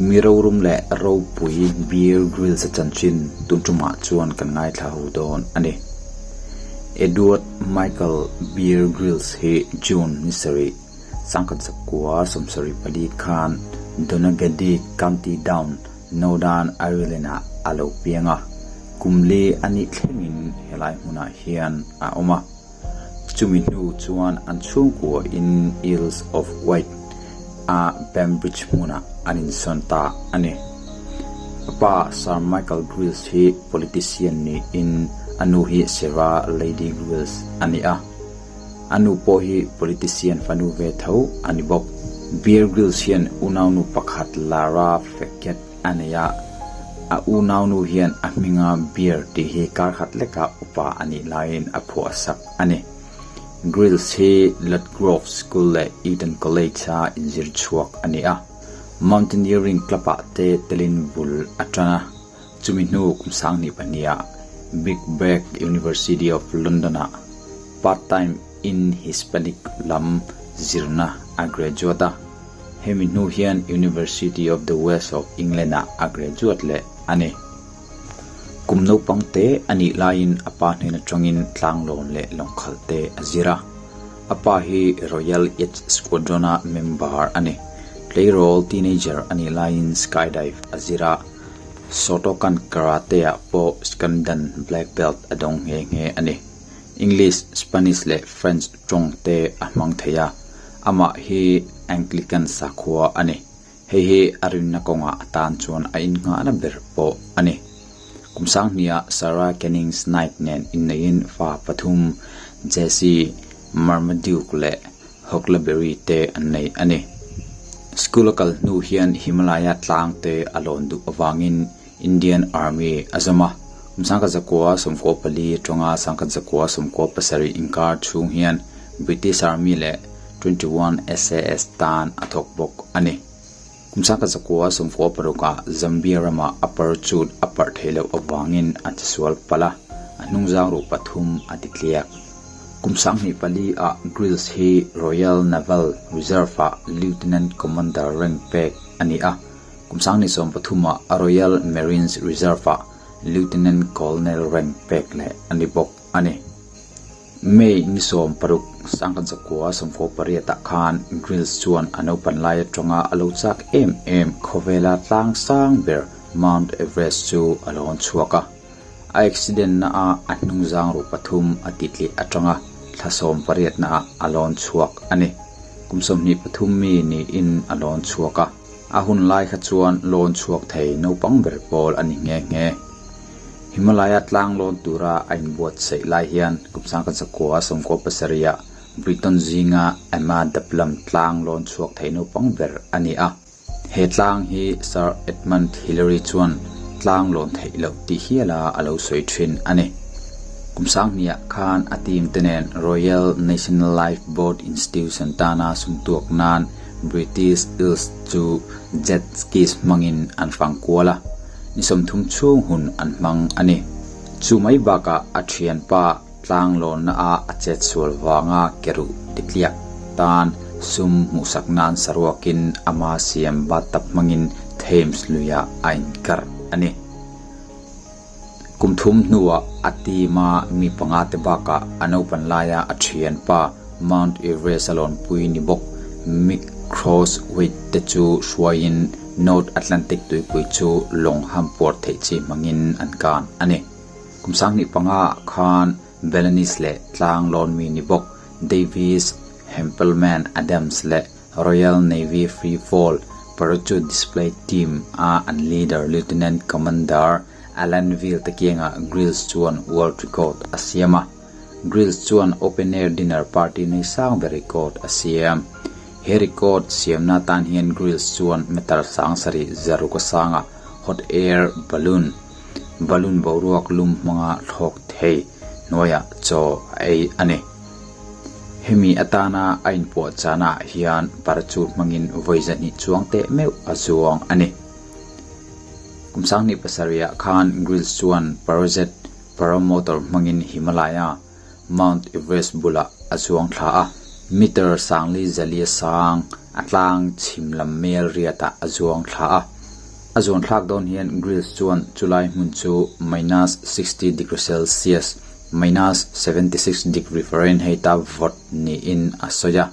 Mi rorum leh ropui Bear Grylls-a chanchin tun tumah chuan kan ngaithla ho dawn a ni. Edward Michael Bear Grylls hi June ni sarih, sangkhat zakua 74 khan Donaghadee, County Down, Northern Ireland-ah a lo piang a, kum li a nih thlengin helai hmunah hian a awm a. Chumi hnu chuan an chhungkua in Isle of Wight a Bembridge hmunah an insawn ta a ni. A pa Sir Michael Grylls hi politician niin a nu hi Sarah Lady Grylls a ni a. A nu pawh hi politician fanu ve tho a ni bawk. Bear Grylls hian unaunu pakhat Lara Fekket a nei a, a unaunu hian a hminga beer tih hi kar khat leka upa a nih laiin a phuah sak a ni. Grylls hi Ludgrove School leh Eton College-a inzir chhuak a ni a, Mountaineering Club-ah te telin bul a tan a, chumi hnu kum sanghnih pahniha Birkbeck University of London-ah part-time in Hispanic lam zirna a graduate a. Hemi hnu hian University of the West of England-ah a graduate leh a ni. Kum naupang te a nih laiin a pa hnen atangin tlanglawn leh lawngkhalh te a zir a. A pa hi Royal Yacht Squadron-a member a ni. Tleirawl teenager a nih laiin skydive a zir a, Shotokan Karate-ah pawh Skandan black belt a dawng nghe nghe a ni. English, Spanish leh French tawng te a hmang thei a. Amah hi Anglican sakhua a ni. Hei hi a rinna kawngah a tan chuan a innghahna ber pawh a ni. Kum sanghniah Sarah Cannings Knight nen inneihin fa pathum, Jesse, Marmaduke leh Huckleberry te an nei a ni. School a kal hnu hian Himalaya tlang te a lawn duh avangin Indian Army a zawm a. Kum 1994 atanga 1997 inkar chhung hian British Army leh 21 SAS tan a thawk bawk a ni. Kum 1996 ah Zambia ramah a parachute a parh theih loh avangin a chisual palh a, a hnungzang ruh pathum a ti tliak. Kum 24 ah Grylls hi Royal Naval Reserve ah Lieutenant Commander rank pek a ni a, Kum 2013 ah Royal Marines Reserve ah Lieutenant Colonel rank pek leh a ni bawk a ni. May ni 16, 1998 ah khan Grylls chuan a naupan lai atanga a lo chak em em khawvela tlang sang ber Mount Everest chu a lawn chhuak a. A accident na ah a hnungzang ruh pathum a titliah atanga thla 18 na ah a lawn chhuak a ni. Kum 23 mi niin a lawn chhuak a. A hun lai kha chuan lawn chhuak thei naupang ber pawl a ni nghe nghe. Himalaya tlang lawn tura a inbuatsaih lai hian kum 1997 ah Britain zinga Ama Dablam tlang lawn chhuak thei naupang ber a ni a. He tlang hi Sir Edmund Hillary chuan tlang lawn theih loh tih hiala a lo sawi thin a ni. Kum sanghniah khan a team te nen Royal National Life Boat Institution tana sumtuak nan British Isles chu jet skis hmangin an fang kual a, ni 30 chhung hun an hmang a ni. Chu mai bakah a thianpa tlanglawnna a a chetsual vanga keruh titliak tan sum hmuhsak nan saruakin ama siam bathtub hmangin Thames luiah a inkar a ni. Kum thum hnuah a team a mi panga te bakah a naupan laia a thianpa Mount Everest a lawnpui ni bawk Mick Crosswaite te chu hruaiin North Atlantic tuipui chu lawng hampuar theih chi hmangin an kan a ni. Kum 25 ah khan Belenis leh tlang lawn mi ni bawk Davis Hempelman Adams leh Royal Navy Free Fall Parachute Display Team a an leader Lieutenant Commander Alan Veal te kiangah Grylls chuan world record a siam a. Grylls chuan open air dinner party nei sang ber record a siam. He record siamna atan hian Grylls chuan meter 7000 zaruka sanga hot air balloon, balloon boruak lum hmanga thlawk thei, hnuaiah chaw a ei a ni. Hemi atana a inpuahchahnaah hian parachute hmangin vawi zahnih chuang teh meuh a zuang a ni. Kum 27 ah khan Grylls chuan Parajet paramotor hmangin Himalaya, Mount Everest bulah a zuang thla a, meter 404 sang a tlang chhim lam mel riatah a zuang thla a. A zuan thlak dawn hian Grylls chuan chulai hmun chu minus 60 degree Celsius, minus 76 degree Fahrenheit-a vawt niin a sawi a.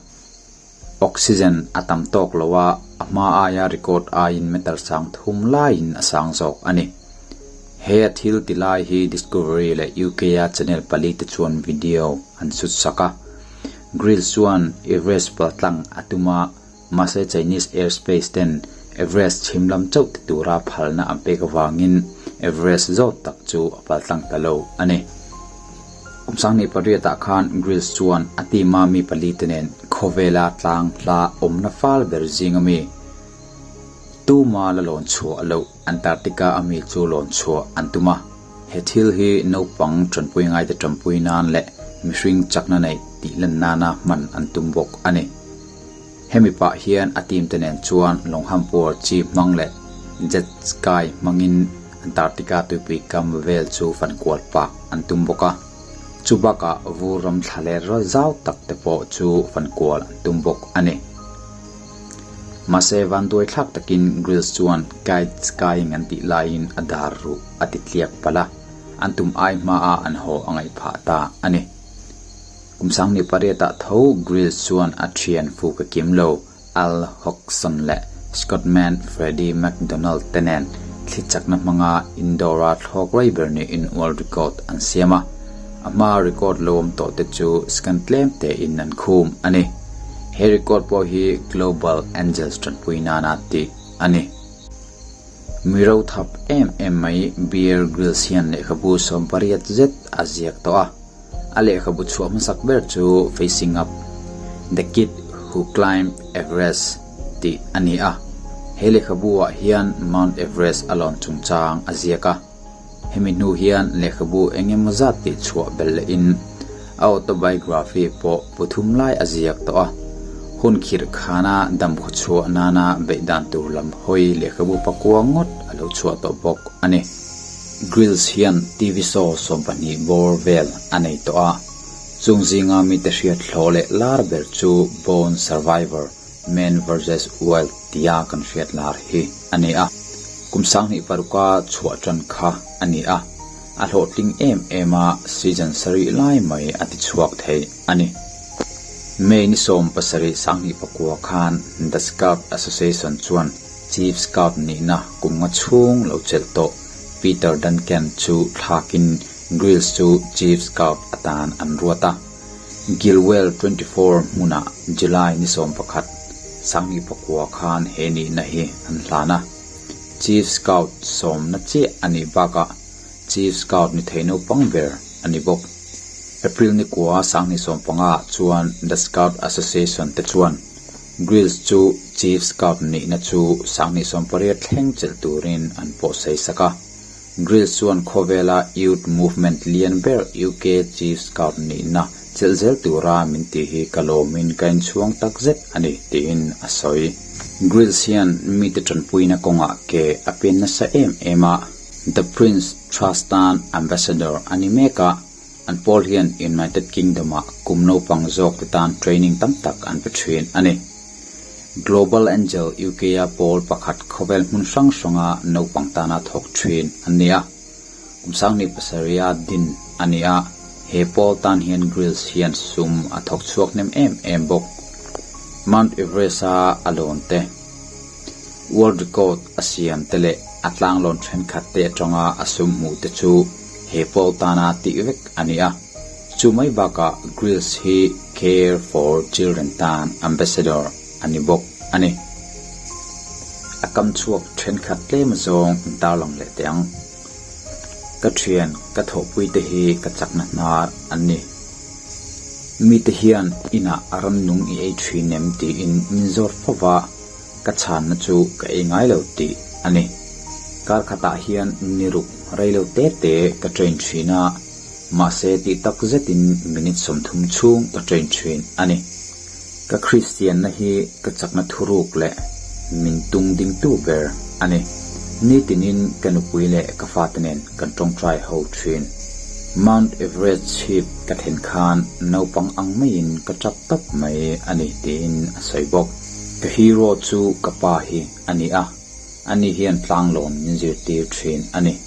Oxygen a tam tawk lo a, a hma aia record aiin meter sang thum laiin a sang zawk a ni. He a thil ti lai hi Discovery leh UK-a channel palite chuan video an sut sak a. Grylls chuan Everest paltlang a tum a, mahse Chinese airspace ten Everest chhim lam chauh ti tura phalna an pek avangin Everest zawt tak chu a paltlang ta lo a ni. Kum sanghnih pariatah khan Grylls chuan a team-a mi palite nen khawvela tlang hla awmna fal ber zinga mi tuma la lawn chhuah loh Antarctica a mi chu lawn chhuah an tum a. He thil hi naupang tanpui ngaite tanpui nan leh mihring chakna neih tih lan nana hman an tum bawk a ni. Hemi pah hian a team te nen chuan lawnghampuar chi hmang leh jet ski hmangin Antarctica tuipui kam vel chu fankual pah an tum bawk a. Chu bakah vur ram thla leh ral zau tak te pawh chu fankual an tum bawk a ni. Mahse vanduai thlak takin Grylls chuan kite skiing an tih laiin a dar ruh a ti tliak palh a, an tum ai hmaah an haw a ngaih phah ta a ni. Kum sanghnih pariatah tho Grylls chuan a thian fu ka kim lo, Al Hodgson leh Scotsman Freddie MacDonald te nen thli chakna hmanga indoor-a thlawk rei ber niin world record an siam a. A hmaa record lo awm tawh te chu scan tlem tein an khum a ni. He record pawh hi Global Angels tanpui nana tih a ni. Mi rothap em em mai Bear Grylls hian lehkhabu 80 zet a ziak tawh a. A lehkhabu chhuah hmasak ber chu Facing Up, The Kid Who Climbed Everest tih a ni a. He lehkhabu ah hian Mount Everest a lawn chungchang a ziak a. Hemi hnu hian lehkhabu eng emaw zat tih chhuah belh lehin a autobiography pawh pathum lai a ziak tawh a. Hun khirh khana damkhaw chhuah nana beih dan tur lam hawi lehkhabu pakua ngawt a lo chhuah tawh bawk a ni. Grylls hian TV show 20 bawr vel a nei tawh a, chung zinga mite hriat hlawh leh lar ber chu Born Survivor, Man vs Wild tia kan hriat lar hi a ni a. Kum 2006a chhuah tan kha a ni a, a hlawhtling em em a, season sarih lai mai a ti chhuak thei a ni. May ni 17 2009 khan The Scout Association chuan Chief Scout nihna kum nga chhung lo chelh tawh Peter Duncan chu thlakin Grylls chu Chief Scout atan an ruat a. Gilwell 24 hmunah July ni 11, 2009 khan he nihna hi an hlan a. Chief Scout sawmna chiah a nih bakah Chief Scout ni thei naupang ber a ni bawk. April ni kua 2015 ah chuan The Scout Association te chuan Grylls chu Chief Scout nihna chu 2018 thleng chelh turin an pawhsei sak a. Grylls chuan khawvela youth movement lian ber UK Chief Scout nihna chelh zel tura min tih hi ka lawmin ka inchhuang takzet a ni tiin a sawi. Grylls hian mite tanpuina kawngah ke a pen nasa em em a, The Prince Trust tan Ambassador a ni mek a, an pawl hian United Kingdom-ah kum naupang zawk te tan training tam tak an pe thin a ni. Global Angel UK-a pawl pakhat khawvel hmun hrang hranga naupang tana thawk thin an ni a. Kum 27a din a ni a, he pawl tan hian Grylls hian sum a thawk chhuak hnem em em bawk. Mount Everest-a a lawn te, World Record a siam te leh a tlanglawn thenkhat te atanga a sum hmuh te chu he pawl tana tih vek a ni a. Chu mai bakah Grylls hi Care for Children tan Ambassador a ni bawk a ni. A kam chhuak thenkhat tlem zawng an tarlang leh teh ang. Ka thian, ka thawhpui te hi ka chakna hnar an ni. Mite hian inah a rannung i ei thin em tiin min zawt fo va, ka chhanna chu ka ei ngai lo tih a ni. Kar khatah hian ni ruk rei lo te te ka train thin a, mahse tih tak zetin minute 30 chhung ka train thin a ni. Ka Kristianna hi ka chakna thuruk leh min tung dingtu ber a ni. Nitinin ka nupui leh ka fate nen kan tawngtai ho thin. Mount Everest chhip ka thlen khan naupang ang maiin ka tap tap mai a ni tiin a sawi bawk. Ka hero chu ka pa hi a ni a. Ani hian tlanglawn min zirtir thin a ni.